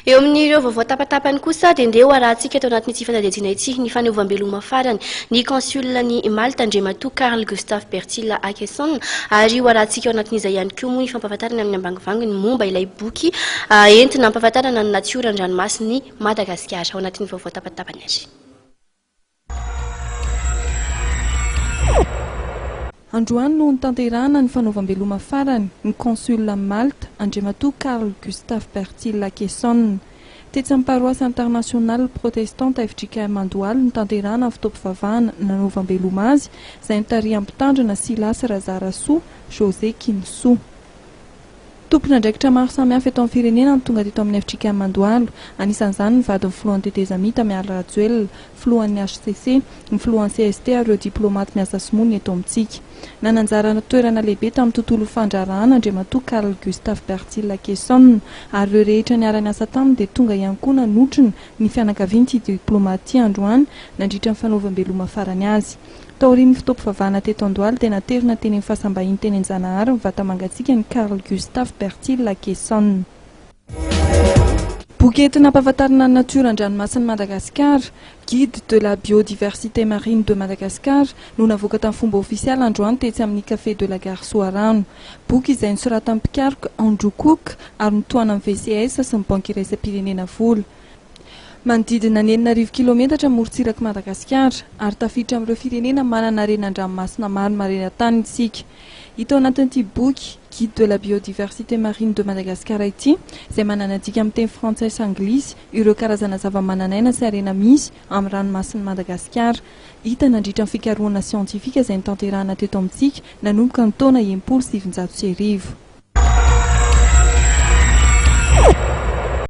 Eo amin'ireo vaovao tapatapany kosa dia ndeha ho arahantsika ato anatin'ity fanadihadiana ity ny fanehovam-beloma farany ny Consul-n'i Malte Andriamatoa Carl Gustaf Bertil Akesson ary ho arahantsika ao anatin'izay ihany koa moa ny fampahafantarana amin'ny ambangovangony momba ilay boky entina hampahafantarana ny natiora an-dranomasin'i Madagasikara ao anatin'ny vaovao tapatapany ary. Androany no notanterahana ny fanaovam-beloma farany ny Consul amin'i Malte, Andriamatoa Carl Gustaf Bertil Akesson. Tetsy amin'ny Paroisse Internationale Protestante fjkm Andohalo notanterahana ny fotoam-pivavahana nanaovam-beloma azy, izay notarihan'ny Mpitandrina Silas Razarasoa José Kinisoa. Tompon'andraikitra maro samihafa eto amin'ny firenena no tonga teto amin'ny fjkm Andohalo. Anisan'izany ny vadin'ny filohan'ny tetezamita Mialy Rajoelina, filohan'ny hcc, ny filohan'ny cst ary ireo diplaomaty miasa sy monina eto amintsika. Nanana anjara toerana lehibe tamin'ny tontolon'ny fandraharahana Andriamatoa Carl Gustaf Bertil Akesson ary ireo rehetra niara-niasa taminy dia tonga ihany koa nanotrona ny fianakavian'ity diplaomaty ity androany nandritra ny fanaovam-beloma farany azy. Taorian'ny fotoam-pivavahana teto Andohalo dia naterina teny amin'ny fasam-bahiny teny Anjanahary ny vata-mangatsiakan'i Carl Gustaf Bertil Akesson. Boky entina hampahafantarina ny natiora an-dranomasin'i Madagasikara, Guide de la biodiversité marine de Madagascar, no navoaka tamin'ny fomba ofisialy androany tetsy amin'ny Café de la Gare Soarano. Boky izay nosoratan'ny mpikaroka Andrew Cook ary notohanan'ny VCS sy ny Banky Iraisam-pirenena vola. Manodidina ny 6000 kilometatra ny morontsirak'i Madagasikara ary tafiditra amin'ireo firenena manana harena an-dranomasina maro maneran-tany isika. Hita ao anatin'ity boky Guide de la biodiversité marine de Madagascar ity, izay manana dika amin'ny teny frantsay sy anglisy, ireo karazana zavamananaina sy harena misy amin'ny ranomasin'i Madagasikara. Hita nandritra ny fikarohana siantifika izay notanterahina teto amintsika nanomboka ny taona 1960.